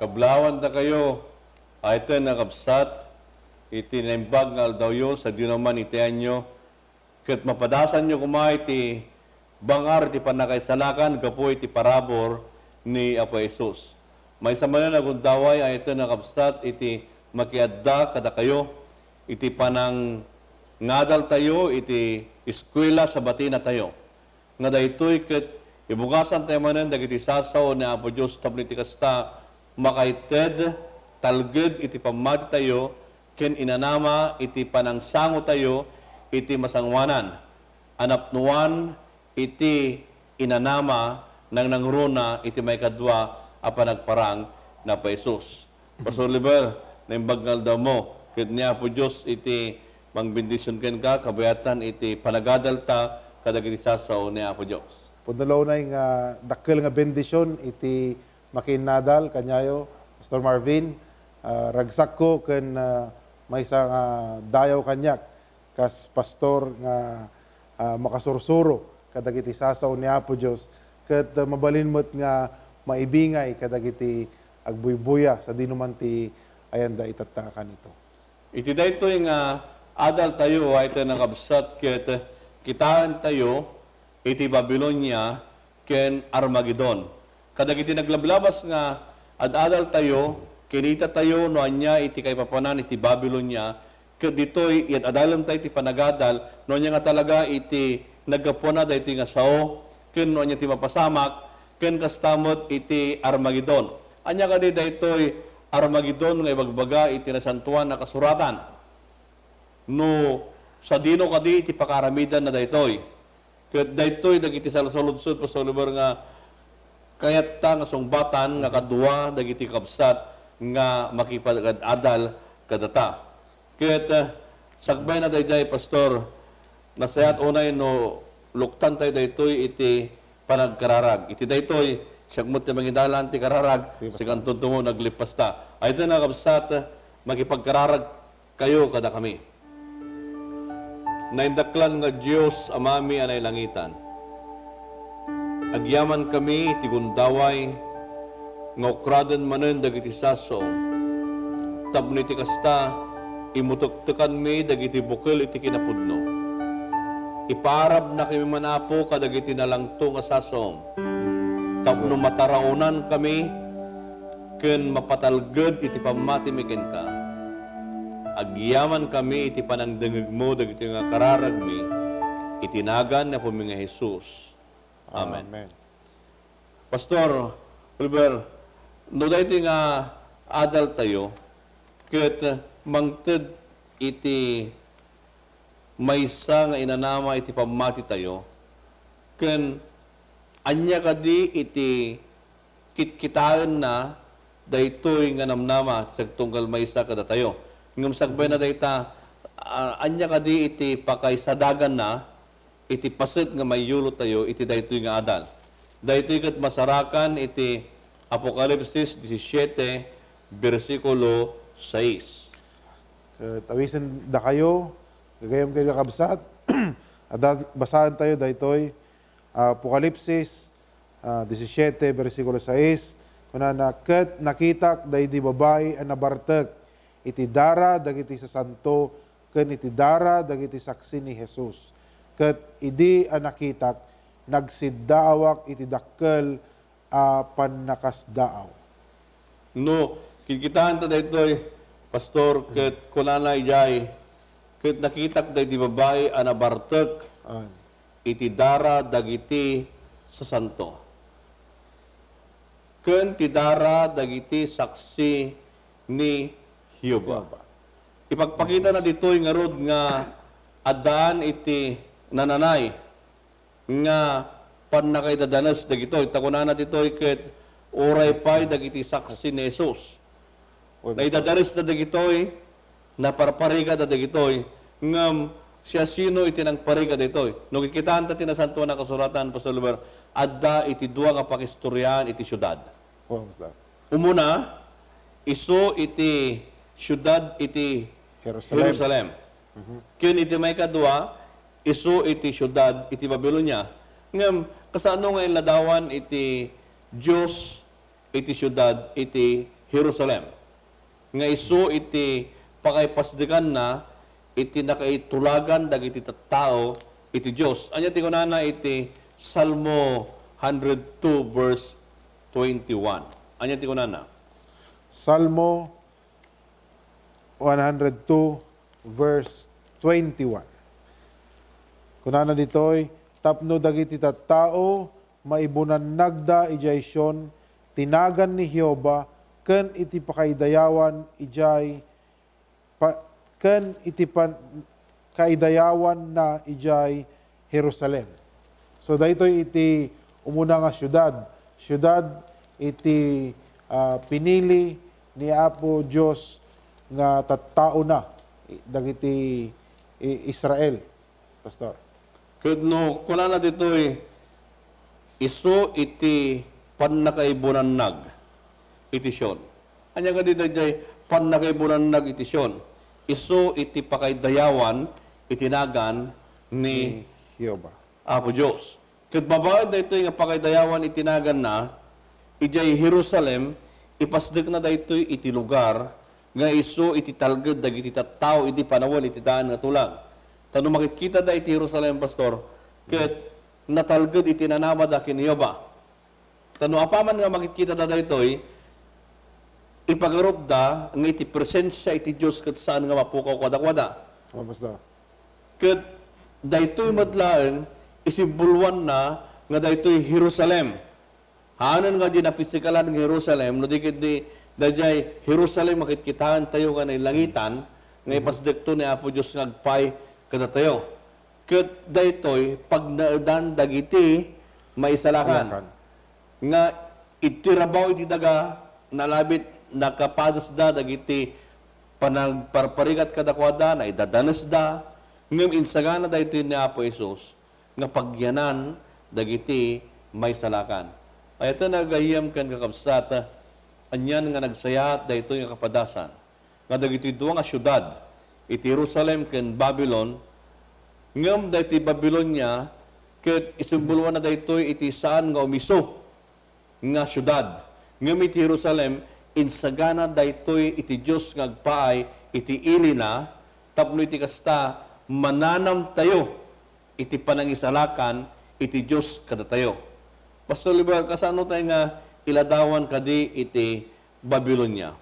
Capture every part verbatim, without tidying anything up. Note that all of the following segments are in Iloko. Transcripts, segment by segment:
Kablaawan dakayo, ayten a kabsat, iti naimbag nga aldawyo, sadino man iti ayanyo, ket mapadasanyo koma iti bangar iti pannakaisalakan gapu iti parabur ni Apo Jesus. Maysa manen a gundaway, ayten a kabsat, iti makiadda kadakayo, iti panangadaltayo iti eskuela Sabatinatayo. Nga daytoy ket ibugasantayo manen dagiti sasao ni Apo Dios tapno iti kasta, makaited talged iti pammatitayo ken inanama iti panangsangotayo iti masangoanan a napnoan iti inanama nangnangruna iti maikadua a panagparang ni Apo Jesus. Pastor Oliver, naimbag nga aldawmo, ket ni Apo Dios iti mangbendision kenka, kabayatan iti panagadalta kadagiti sasao ni Apo Dios. Pudno la unay nga dakkel nga bendision iti makiinnadal kaniayo, Pastor Marvin, ah, ragsakko ken, ah, maysa nga dayaw kaniak kas pastor nga, ah, makasursuro kadagiti sasao ni Apo Dios, ket, ah, mabalin met nga maibingay kadagiti agbuybuya sadino man ti ayanda itatta a kanito. Iti daytoy nga adaltayo, ayten a kabsat, ket kitaentayo iti Babilonia ken Armagedon. Kadagiti naglablabas nga ad-adaltayo, kinitatayo no ania iti kaipapanan iti Babilonia, ket ditoy iyad-adalentayo iti panagadal no ania nga talaga iti naggapuana daytoy nga sao, ken no ania ti mapasamak, ken kasta met iti Armagedon. Ania kadi daytoy Armagedon nga ibagbaga iti Nasantoan a Kasuratan? No sadino kadi iti pakaaramidanna daytoy? Ket daytoy dagiti salsaludsod, Pastor Oliver, nga kayatta nga sungbatan nga kadua dagiti kabsat nga makipag-ad-adal kadata. Ket, eh, sakbayna daydiay, Pastor, nasayaat unay no luktantayo daytoy iti panagkararag. Iti daytoy, siak met ti mangidalan ti kararag, Sige, Pastor. Sikanto met naglipasta. Ayten a kabsat, makipagkararag kayo kadakami. Naindaklan nga Dios, Amami a nailangitan, agyamankami iti gundaway nga ukraden manen dagiti sasaom, tapno iti kasta, imutektekanmi dagiti bukel iti kinapudno. Ipaarabnakami man, Apo, kadagiti nalangto nga sasaom, tapno mataraonankami ken mapatalged iti pammatimi kenka. Agyamankami iti panangdengngegmo dagitoy nga kararagmi, iti nagan ni Apomi nga Jesus. Amen. Amen. Pastor Oliver, no daytoy nga adaltayo ket mangted iti maysa nga inanama iti pammatitayo, ken ania kadi iti kitkitaenna daytoy nga namnama ti agtunggal maysa kadatayo? Ngem sakbayna dayta, a-, ania kadi iti pakaisadaganna iti paset nga maiyulotayo iti daytoy nga adal? Daytoy ket masarakan iti Apokalipsis disisiete, bersikulo sais. Ket awisen dakayo, gagayyem ken kakabsat, adda basaentayo daytoy, ah, Apokalipsis, ah, disisiete, bersikulo sais, kunana, "Ket nakitak daydi babai a nabartek iti dara dagiti sasanto ken iti dara dagiti saksi ni Jesus. Ket idi a nakitak, nagsiddaawak iti dakkel a pannakasdaaw." No, kitkitaenta daytoy, Pastor, ket kunana idiay, "Ket nakitak daydi babai a nabartek Ah. iti dara dagiti sasanto, ken ti dara dagiti saksi ni Jehovah." Jehovah. Ipagpakitana ditoy ngarud nga addaan iti nananay nga pannakaidadanes dagitoy. Ta kunana ditoy ket uray pay dagiti saksi ni Jesus. Uray, naidadanesda dagitoy, naparparigada dagitoy, ngem siasino iti nangpariga daytoy? No kikitaenta ti Nasantoan a Kasuratan, Pastor Oliver, adda iti dua nga pakistoriaan iti siudad. Oh, basta. Umuna, isu iti siudad iti Jerusalem. Jerusalem. Mhm. Ken iti maikadua, isu iti siudad iti Babilonia. Ngem, kasano nga inladawan iti Dios iti siudad iti Jerusalem, nga isu iti pakaipasdekanna iti nakaitulagan dagiti tattao iti Dios. Ania ti kunana iti Salmo hundred two verse twenty-one? Ania ti kunana? Salmo one hundred two, verse twenty-one. Kunana ditoy, "Tapno dagiti tattao, maibunannagda idiay Sion ti nagan ni Jehovah, ken iti pakaidayawan idiay pa-, ken iti pan-, kaidayawanna idiay Jerusalem." So, daytoy iti umuna nga siudad. Siudad iti, ah, pinili ni Apo Dios nga tattaona, i-, dagiti i-, Israel, Pastor. Ket no kunana ditoy, "Isu iti pannakaibunannag iti Sion." Ania kadi daydiay pannakaibunannag iti Sion? Isu iti pakaidayawan iti nagan ni Ni Jehovah. Apo Dios. Ket babaen daytoy nga pakaidayawan iti naganna, idiay Jerusalem, ipasdekna daytoy iti lugar nga isu iti talged dagiti tattao idi panawen iti daan nga tulag. Ta no makitkitada iti Jerusalem, Pastor, ket natalged iti nanamada ken ni Jehovah. Ta no apaman nga makitkitada daytoy, ipagarupda nga iti presensia iti Dios ket saan nga mapukaw kadakuada. Oh, Pastor. Ket daytoy met laeng isimboloanna nga daytoy Jerusalem. Haanen nga di napisikalan nga Jerusalem, no di ket di daydiay Jerusalem nga kitkitaentayo nga nailangitan, nga ipasdekto ni Apo Dios nga agpaay kadatayo. Ket daytoy pagnaedan dagiti maisalakan. Isalakan. Nga iti rabaw iti daga, nalabit nakapadasda dagiti panagparparigat kadakuada, naidadanesda, ngem insagana daytoy ni Apo Jesus nga pagyanan dagiti maisalakan. Ay, ita nga gayyem ken kakabsat, anian nga nagsayaat daytoy nga kapadasan nga dagiti dua nga siudad, iti Jerusalem ken Babilon, ngem daytoy Babilonia ket isimboloanna daytoy iti saan nga umiso nga siudad. Ngem iti Jerusalem, insagana daytoy iti Dios nga agpaay iti ilina, tapno iti kasta, mananamtayo iti panangisalakan iti Dios kadatayo. Pastor Oliver, kasano tayo nga iladawan kadi iti Babilonia?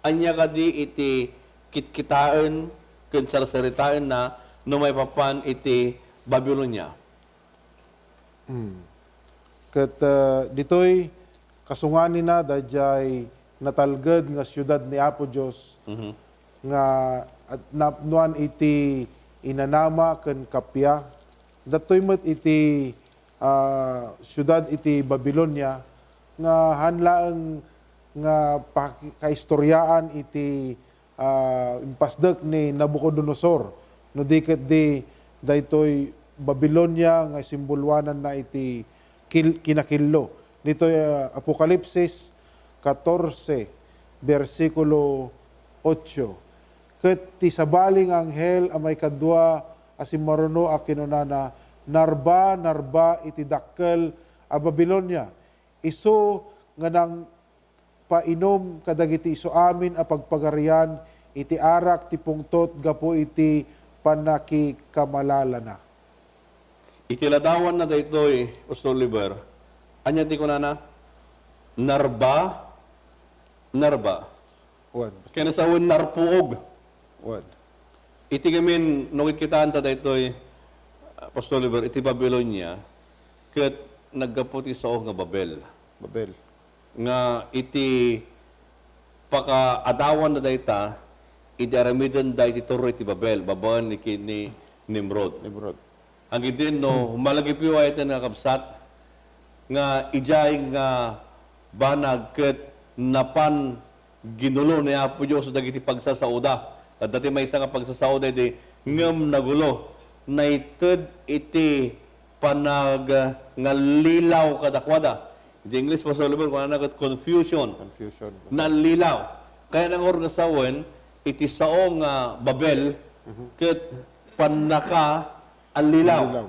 Ania kadi iti kitkitaen ken sarsaritaenna no maipapan iti Babilonia? Hmm. Ket, ah, ditoy kasunganina daydiay natalged nga siudad ni Apo Dios Mhm. nga at napnoan iti inanama ken kappia. Datoy met iti, ah, siudad iti Babilonia nga han laeng nga paki-, kaistoriaan iti ah, impasdek ni Nabucodonosor, no di ket di daytoy Babilonia nga simboloananna iti kil-, kinakillo. Ditoy, ah, Apokalipsis katorse, bersikulo otso. Ket ti sabali nga anghel a maikadua a simmaruno a kinunana, "Narba, narba iti dakkel a Babilonia, isu nga nang-, painom kadagiti isu amin a pagpagarian iti arak ti pungtot gapu iti pannakikamalaalana." Iti ladawanna daytoy, Pastor Oliver, ania ti kunana? Narba, narba. Wen, Pastor. Ken sawen, narpuog. Wen. Iti ngamin, no kitkitaenta daytoy, ah, Pastor Oliver, iti Babilonia, ket naggapu ti sao nga Babel. Babel. Nga iti pakaadawanna dayta, idi aramidenda iti Torre ti Babel, babaen ni ki-, ni Nimrod. Nimrod. Agidin no, malagipyo ay iti nga kabsat, nga idiay nga banag ket napan ginulo ni Apo Dios dagiti pagsasaoda. Adda ti maysa nga pagsasaoda idi ngem nagulo, naited iti panag-, nga lilaw kadakuada. Iti English, Pastor Oliver, kunana ket confusion. Confusion, Pastor. Nallilaw. Kayatna nga sawen, iti sao nga Babel, Mhm. ket pannaka allilaw. Allilaw.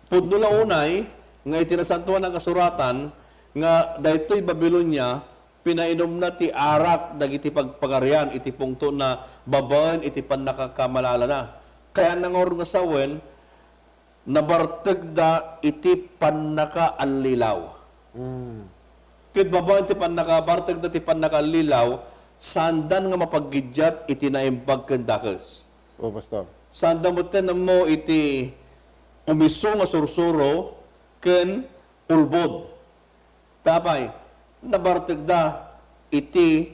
Pudno la unay nga iti Nasantoan a Kasuratan nga daytoy Babilonia Pinainumna ti arak dagiti pagpagarian iti pungtona babaen iti pannakakamalalana. Kayatna ngarud nga sawen, nabartekda iti pannakaallilaw. Mm. Ket babaen ti pannaka-, bartekda ti pannakaallilaw, saandan nga mapaggiddiat iti naimbag ken dakes. O, Pastor. Saanda metten ammo iti umiso nga sursuro ken ulbod. Ta apay, nabartekda iti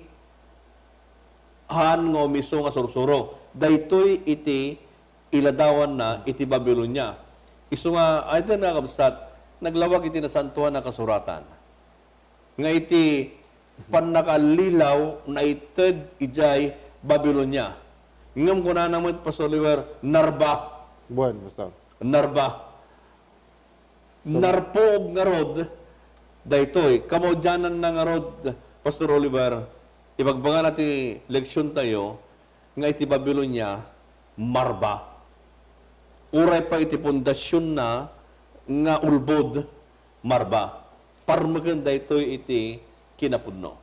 haan nga umiso nga sursuro. Daytoy iti iladawanna iti Babilonia. Isu nga, ay, dayta nga kabsat, naglawag iti Nasantoan a Kasuratan nga iti pannakaallilaw naited idiay Babilonia. Ngem kunana met, Pastor Oliver, narba. Buen, Pastor. Narba. So, narpuog ngarud daytoy. Kamaudiananna ngarud, Pastor Oliver, ibagbagana ti leksiontayo nga iti Babilonia, marba. Uray pay iti pundasionna nga ulbod, marba. Parmeken daytoy iti kinapudno.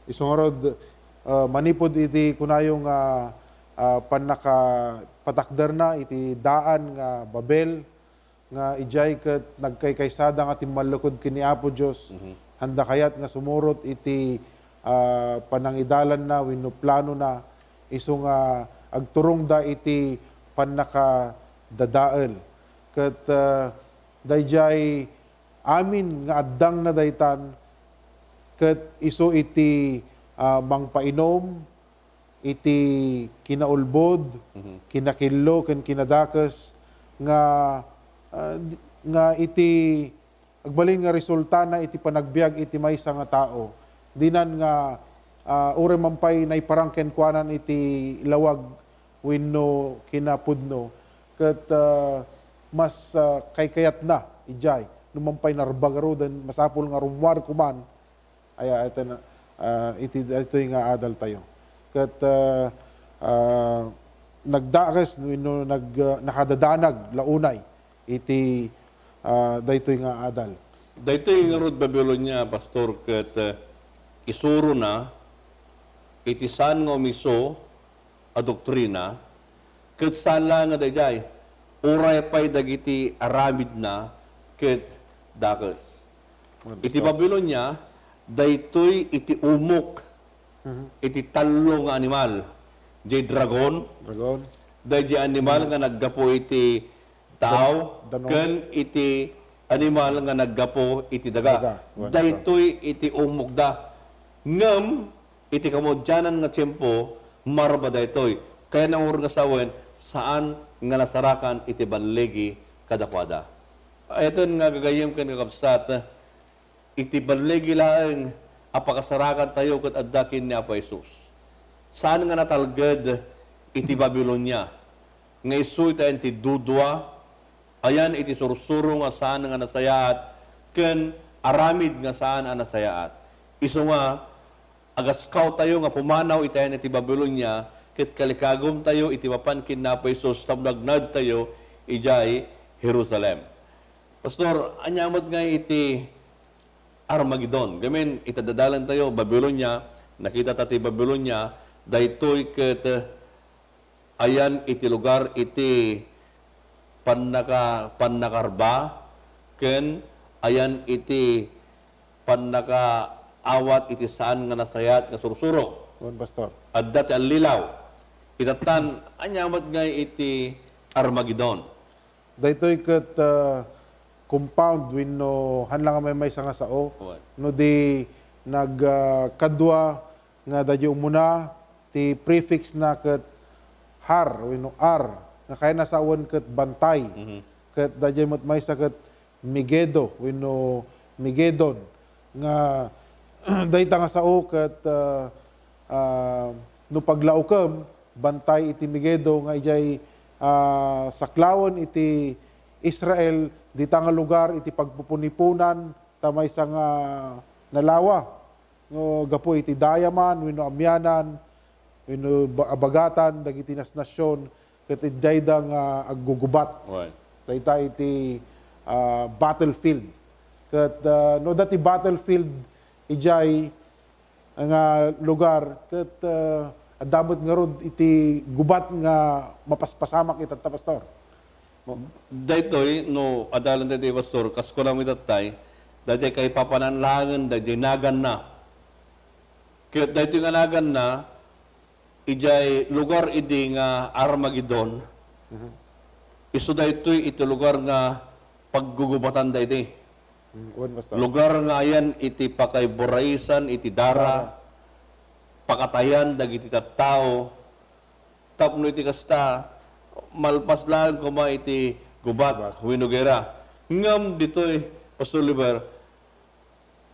Isu ngarud, ah, manipud iti kunayo nga, ah, pannakapatakderna iti daan nga Babel, nga idiay ket nagkaykaysada nga timmallukod ken ni Apo Dios, Mhm. handa kayat nga sumurot iti, ah, panangidalanna wenno planona, isu nga agturongda iti pannakadadael. Ket, ah, daydiay amin nga addangna daytan, ket isu iti, ah, mangpainum, iti kinaulbod, Mhm. kinakillo, ken kinadakes nga, ah, di-, nga iti agbalin nga resultana iti panagbiag iti maysa nga tao. Dinan nga, ah, uray man pay naiparang kenkuanan iti lawag wenno kinapudno, ket, ah, mas, ah, kaykayatna idiay. No man pay narba ngaruden, masapul nga rummuar koman, aya, aya, ah, iti daytoy nga adaltayo. Ket, ah, ah, nagdakes wenno nag-, ah, nakadadanag la unay iti, ah, daytoy nga adal. Daytoy ngarud Babilonia, Pastor, ket, ah, isurona iti saan nga umiso a doktrina, ket saan laeng nga daydiay, uray pay dagiti aramidna ket dakes. Iti Babilonia, daytoy iti umok Mhm. iti tallo nga animal. Diay dragon, Dragon. daydiay animal Mhm. nga naggapu iti tao, Dan-, danon. ken iti animal nga naggapu iti daga. Daga. Wen, Daytoy iti umokda. Ngem, iti kamaudianan nga tiempo, marba daytoy. Kayatna ngarud nga sawen, saan nga nasarakan iti balligi kadakuada. Ayaten nga gagayyem ken kakabsat, iti balligi laeng a pakasarakantayo ket adda ken ni Apo Jesus. Saan nga natalged iti Babilonia nga isu iti ayan ti dudua, ayan iti sursuro nga saan nga nasayaat, ken aramid nga saan a nasayaat. Isu nga, agaskawtayo nga pumanaw iti ayan iti Babilonia, ket kalikagumtayo iti mapan ken ni Apo Jesus tapno agnaedtayo idiay Jerusalem. Pastor, ania met nga iti Armagedon? Gamin, ita dadalan tayo, Babilonia, nakita ta ti Babilonia, daytoy ket ayan iti lugar iti pannaka-, pannakarba, ken ayan iti pannakaawat iti saan nga nasayaat nga sursuro. Wen, Pastor. Adda ti allilaw. Itattan, ania met nga iti Armagedon? Daytoy ket, ah, compound wenno haan la nga maymaysa nga sao. Wen. No di nag, ah, kadua nga daydi umuna ti prefix na ket har wenno ar nga kayatna sawen ket bantay. Mhm. Ket daydi met maysa ket Megido wenno Megidon nga dayta nga sao ket, ah, ah, no paglaukem, bantay iti Megido nga idiay, ah, saklawen iti Israel, dita nga lugar iti pagpupuniponan ta maysa nga nalawa. Nga gapu iti dayaman wenno amianan wenno ba-, abagatan dagiti nasnasion ket idiayda nga aggugubat. Right. Dayta iti, ah, battlefield. Ket, ah, no adda ti battlefield idiay, nga lugar, ket, ah, adda met ngarud iti gubat nga mapaspasamak itatta, Pastor. Daytoy, no, adalen daytoy, Pastor, kas kunam itattay, daytoy kaipapanan laengen, daytoy naganna. Ket daytoy nga naganna, idiay lugar idi nga Armagedon, Mhm. isu daytoy iti lugar nga paggugubatan daydi. Mm, wen, Pastor. Lugar nga ayan iti pakaiburaisan iti dara, Dara. pakatayan dagiti tattao, tapno iti kasta, malpas laeng koma iti gubat Gubat. wenno gera. Ngem ditoy, Pastor Oliver,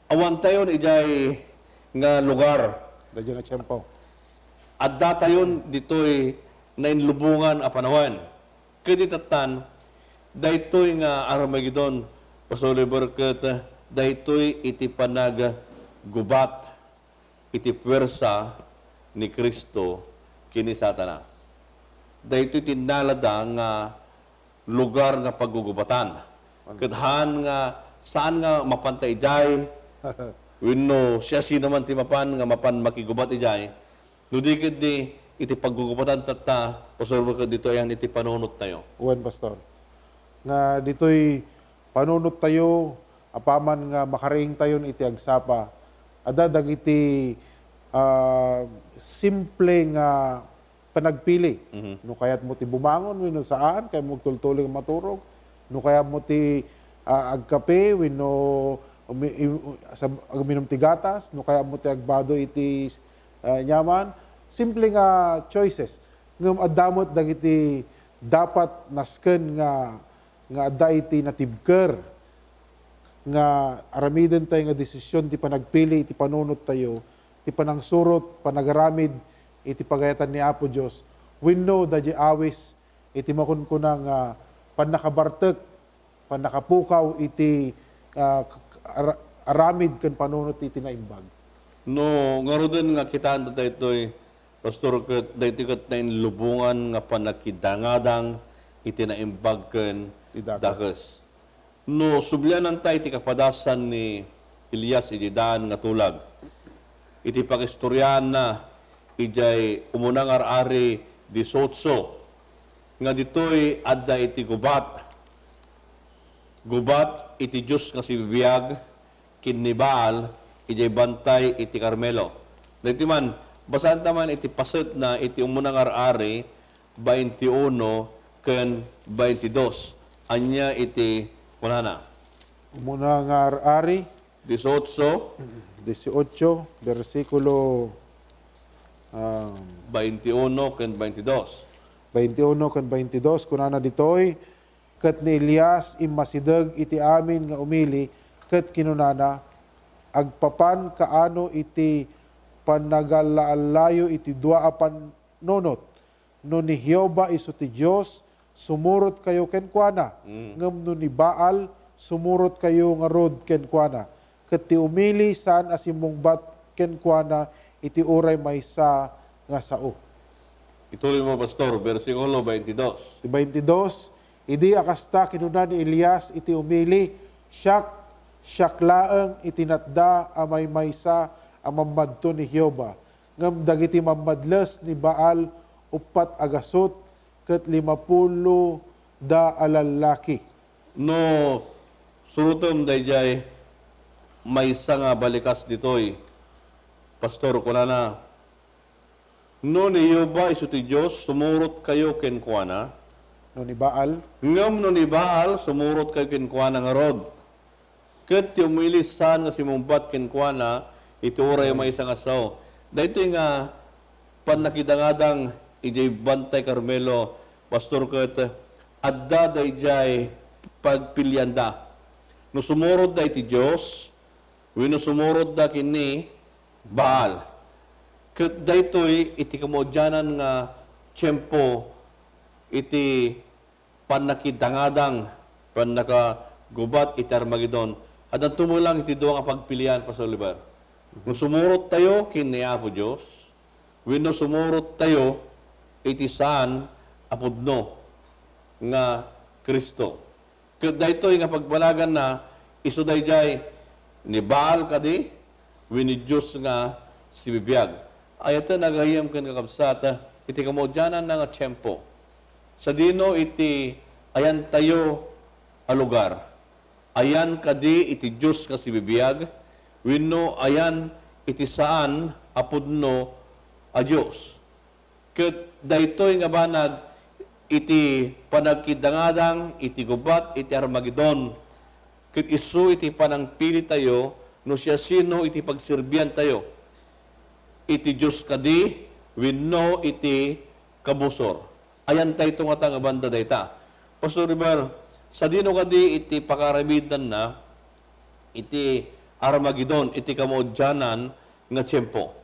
awantayon idiay nga lugar. Daydiay nga tiempo. Addatayon ditoy nainlubongan a panawen. Ket itattan, daytoy nga Armagedon, Pastor Oliver, ket daytoy iti panaggubat iti puwersa ni Cristo ken ni Satanas. Daytoy ti innalada nga lugar nga paggugubatan. Ket haan nga, saan nga mapanta idiay, wenno siasinoman ti mapan nga mapan makigubat idiay, no di ketdi iti paggugubatan tatta, Pastor, ket ditoy ayan iti panunottayo. Wen, Pastor. Nga ditoy panunottayo, apaman nga makariingtayon iti agsapa, adda dagiti, ah, simple nga panagpili. Mhm. No kayatmo ti bumangon wenno saan, kayatmo agtultuloy nga maturog, no kayatmo ti, ah, agkape wenno umi-, i-, sa-, agminum ti gatas, no kayatmo ti agbado iti, ah, aniaman, simple nga choices. Ngem adda met dagiti dapat nasken nga, nga adda iti natibker nga aramidentayo nga desisyon ti panagpili iti panunottayo, ti panangsurot, panagaramid iti pagayatan ni Apo Dios, wenno daydiay awis iti makunkuna nga pannakabartek, pannakapukaw iti, ah, k-, k-, ara-, aramid ken panunot iti naimbag. No ngaruden nga kitaen daytoy, Pastor, ket daytoy ket nainlubongan nga pannakidangadang iti naimbag ken Ti dakes. dakes. No subliananta iti kapadasan ni Elias iti daan nga tulag, iti pakistoriaanna idiay Umuna nga Ar-ari dieciocho, nga ditoy adda iti gubat, gubat iti Dios nga sibibiag ken ni Baal idiay bantay iti Carmelo. Daytoy man, basaanta man iti pasetna iti Umuna nga Ar-ari, baintiuno ken baintidos. Ania iti kunana? Umuna nga Ar-ari, Dieciocho. dieciocho, bersikulo, um, Baintiuno ken baintidos. baintiuno ken baintidos, kunana ditoy, ket ni Elias immasideg iti amin nga umili, ket kinunana, "Agpapan kaano iti pannagaallaallayo iti dua a pannunot? No ni Jehovah isu ti Dios, sumurotkayo kenkuana, Mm. ngem no ni Baal, sumurotkayo ngarud kenkuana." Ket ti umili saan a simmungbat kenkuana iti uray maysa nga sao. Ituloy mo, Pastor, bersikulo baintidos. Ti baintidos, idi a kasta, kinuna ni Elias iti umili, "Siak, siak laeng iti natda a maymaysa a mammadto ni Jehovah." Ngem dagiti mammadles ni Baal uppat a gasut ket limapulo da a lallaki. No surotem daydiay maysa nga balikas ditoy, Pastor, kunana, "No ni Jehovah isu ti Dios, sumurotkayo kenkuana. No ni Baal? Ngem no ni Baal, sumurotkayo kenkuana ngarud." Ket ti umili saan nga simmungbat kenkuana iti uray maysa nga sao. Daytoy nga pannakidangadang idiay Bantay Carmelo, Pastor, ket adda daydiay pagpilianda. No sumurotda iti Dios, wenno sumurotda ken ni Baal. Ket daytoy iti kamaudianan nga tiempo iti pannakidangadang, pannakagubat iti Armagedon. Addanto met lang iti dua nga pagpilian, Pastor Oliver. No sumurot tayo ken ni Apo Dios, wenno sumurot tayo iti saan a pudno nga Cristo. Ket daytoy nga pagbanaganna, isu daydiay ni Baal kadi, wenno Dios nga sibibiag. Ay-ayaten a gagayyem ken kakabsat, iti kamaudiananna nga tiempo. Sadino iti ayantayo a lugar? Ayan kadi iti Dios nga sibibiag, wenno ayan iti saan a pudno a Dios? Ket daytoy nga banag iti panagkidangadang iti gubat iti Armagedon, ket isu iti panangpilitayo no siasino iti pagserbiantayo, iti Dios kadi wenno iti kabusor. Ayantayto ngata nga banda dayta. Pastor River, sadino kadi iti pakaaramidanna iti Armagedon, iti kamaudianan nga tiempo?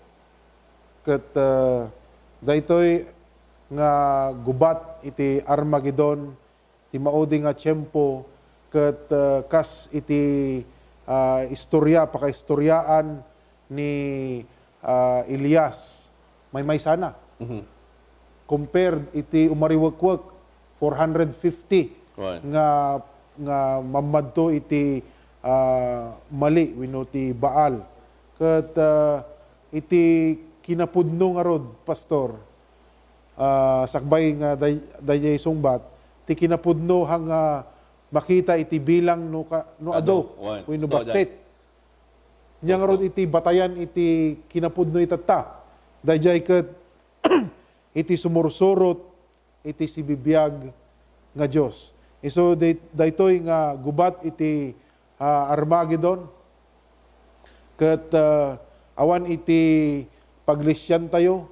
Ket, ah, daytoy nga gubat iti Armagedon, ti maudi nga tiempo, ket, ah, kas iti, ah, istorya, pakaistoriaan ni, ah, Elias, maymaysana. Mhm. Compared iti umariwekwek, four hundred fifty Right. nga, nga mammadto iti, ah, mali wenno ti Baal. Ket, ah, iti kinapudno ngarud, Pastor, ah, sakbay nga day-, daydiay sungbat, ti kinapudno haan nga makita iti bilang no ka-, no adu, Adu, wen. wenno So, bassit. Nya ngarud iti batayan iti kinapudno itatta. Daydiay ket iti sumursurot iti sibibiag nga Dios. Isu day-, daytoy nga gubat iti, ah, Armagedon ket, ah, awan iti paglisiantayo.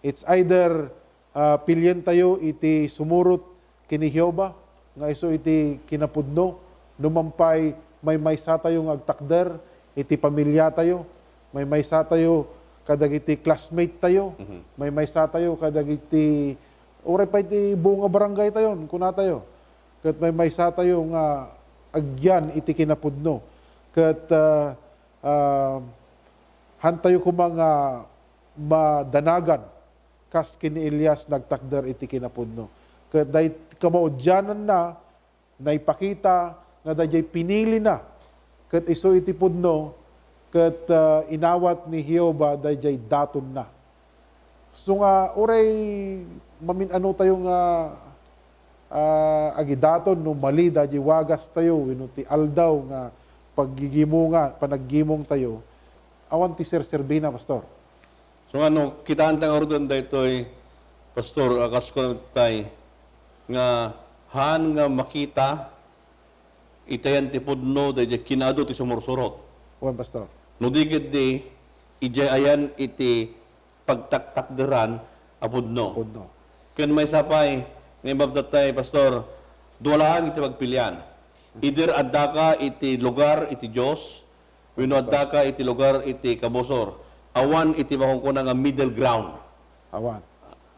It's either, ah, pilientayo iti sumurot ken ni Jehovah nga isu iti kinapudno, no man pay maymaysatayo nga agtakder iti pamiliatayo, maymaysatayo kadagiti classmate tayo, Mhm. maymaysatayo kadagiti, uray pay ti buong nga barangay tayon, kunatayo. Ket maymaysatayo nga agyan iti kinapudno. Ket, ah, ah, hantayo koma nga madanagan kas ken ni Elias nagtakder iti kinapudno. Ket day-, kamaudiananna, naipakita nga daydiay pinilina ket isu iti pudno, ket, ah, inawat ni Jehovah daydiay datonna. So nga, uray mamin-ano tayo nga, ah, agidaton no mali daydiay wagas tayo, wenno ti aldaw nga paggigimonga-, panaggimong tayo, awan ti serserbina, Pastor. So, ano, kitaan ta ngaruden daytoy, Pastor, a kas kunam tay, nga haan nga makita iti ayan ti pudno daydiay kinaadu ti sumursurot. Wen, Pastor. No di ketdi, idiay ayan iti pagtaktakderan a pudno. Pudno. Ken maysa pay nga imbabda tay, Pastor, dua laeng iti pagpilian. Either addaka iti lugar iti Dios, wenno Pastor. addaka iti lugar iti kabusor. Awan iti makunkuna nga middle ground. Awan.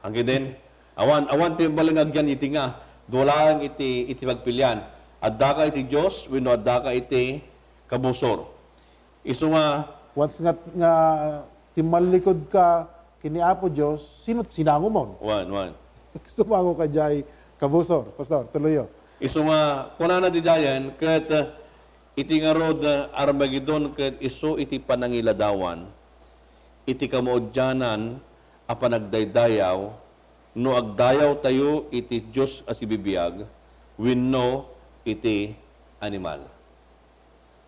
Agiden, awan, awan ti bali nga agyan iti nga, dua laeng iti, iti pagpilian. Addaka iti Dios, wenno addaka iti kabusor. Isu nga Once nga, nga timmallikod ka ken ni Apo Dios, sino ti sinangomon? Wan, wan. Sumango ka diay kabusor. Pastor, tuloyo. Isu nga, kunana didayen, ket, eh, iti ngarud, eh, Armagedon ket isu iti panangiladawan, iti kamaudianan a panagdaydayaw, no agdayawtayo iti Dios a sibibiag wenno iti animal.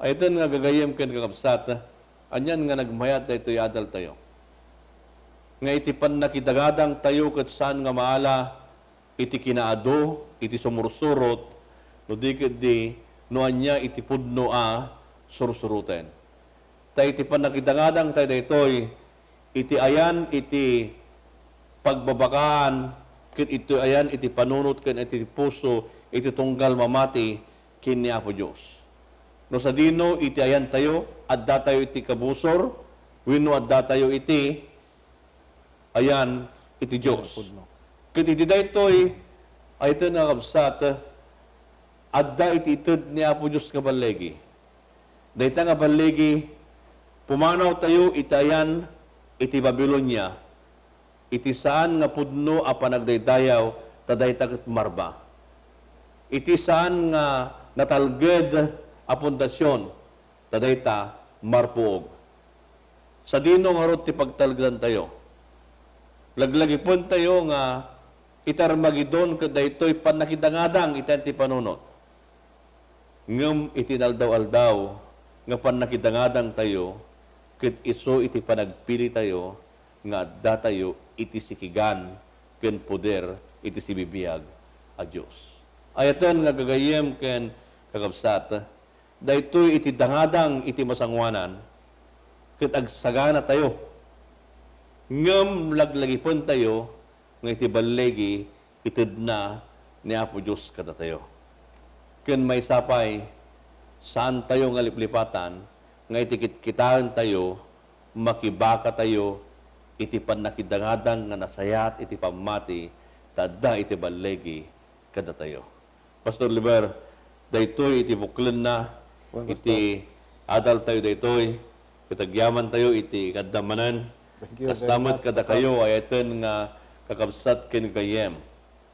Ay-ayaten nga gagayyem ken kakabsat, anian nga nagmayat daytoy adaltayo. Nga iti pannakidangadangtayo ket saan nga maala iti kinaadu, iti sumursurot, no di ketdi no ania iti pudno a sursuroten. Ta iti pannakidangadangtayo daytoy, iti ayan iti pagbabakaan, ket iti ayan iti panunot ken iti puso, iti tunggal mamati ken ni Apo Dios. No sadino iti ayantayo, addatayo iti kabusor, wenno addatayo iti ayan iti Dios. Pudno. Ket iti daytoy, ay iti nakabsat, adda iti ited ni Apo Dios nga balligi. Dayta nga balligi, pumanawtayo iti ayan iti Babilonia, iti saan nga pudno a panagdaydayaw, ta dayta ket marba. Iti saan nga natalged a pundasion, ta dayta marpuog. Sadino ngarud ti pagtalgedantayo? Laglagipentayo nga iti Armagedon ket daytoy pannakidangadang iti ayan ti panunot. Ngem iti inaldaw-aldaw nga pannakidangadangtayo ket isu iti panagpilitayo nga addatayo iti sikigan ken poder iti sibibiag a Dios. Ayaten nga gagayyem ken kakabsat, daytoy iti dangadang iti masangoanan ket agsaganatayo. Ngem laglagipentayo nga iti balligi itedna ni Apo Dios kadatayo. Ken maysa pay, saantayo nga liplipatan nga iti kitkitaentayo, makibakatayo iti pannakidangadang nga nasayaat iti pammati ta adda iti balligi kadatayo. Pastor Oliver, daytoy iti buklenna, Wen, Pastor. Iti adaltayo daytoy, ket agyamantayo iti kadda manen. Thank you very much, Pastor. Kasta met kadakayo, ayaten nga kakabsat ken gayyem.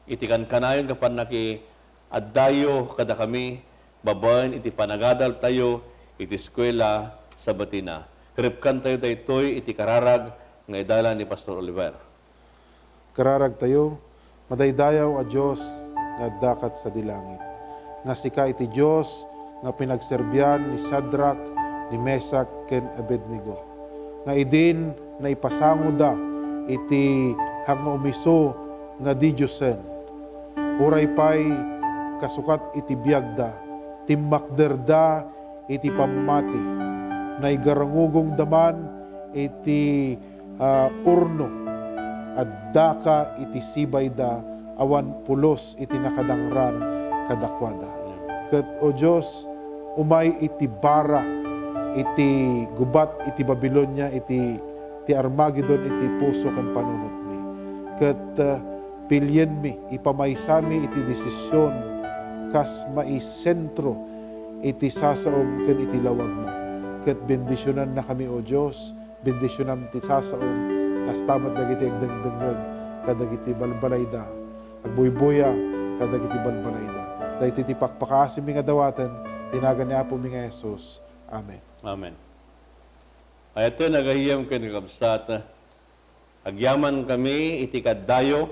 Iti kankanayon nga pannakiaddayo kadakami, babaen iti panagadaltayo iti eskuela Sabatina. Ripkantayo daytoy iti kararag nga idalan ni Pastor Oliver. Kararagtayo, madaydayaw a Dios nga adda kat sadi langit, nga sika iti Dios nga pinagserbian ni Shadrach, ni Meshach, ken Abednego, nga idin naipasangoda iti hangngaumiso nga didiosen. Uray pay kasukat iti biagda, timmakderda iti pammati. Naigarangugongda man iti, ah, urno. Addaka iti sibayda awan pulos iti nakadangran kadakuada. Ket, O Dios, umay iti bara, iti gubat iti Babilonia, iti, ti Armagedon iti puso ken panunotmi. Ket, ah, pilienmi, ipamaysami iti desisyon kas maisentro iti sasaom ken iti lawagmo. Ket bendisionannakami, O Dios, bendisionam ti sasaom, kasta met dagiti agdengdengngeg kadagiti balbalayda, agbuybuya kadagiti balbalayda. Daytoy ti pakpakaasim nga dawaten, ti nagan ni Apomi nga Jesus. Amen. Amen. Ayaten, agayyem ken kakabsat, agyamankami iti kaddayo,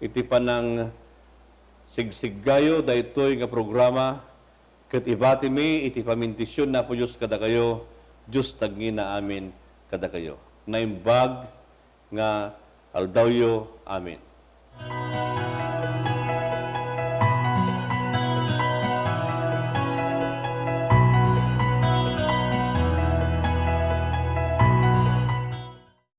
iti panangsigsiggayo daytoy nga programa, ket ibatimi iti pamindision ni Apo Dios kadakayo, Dios tagngina amin kadakayo. Naimbag nga aldawyo amin.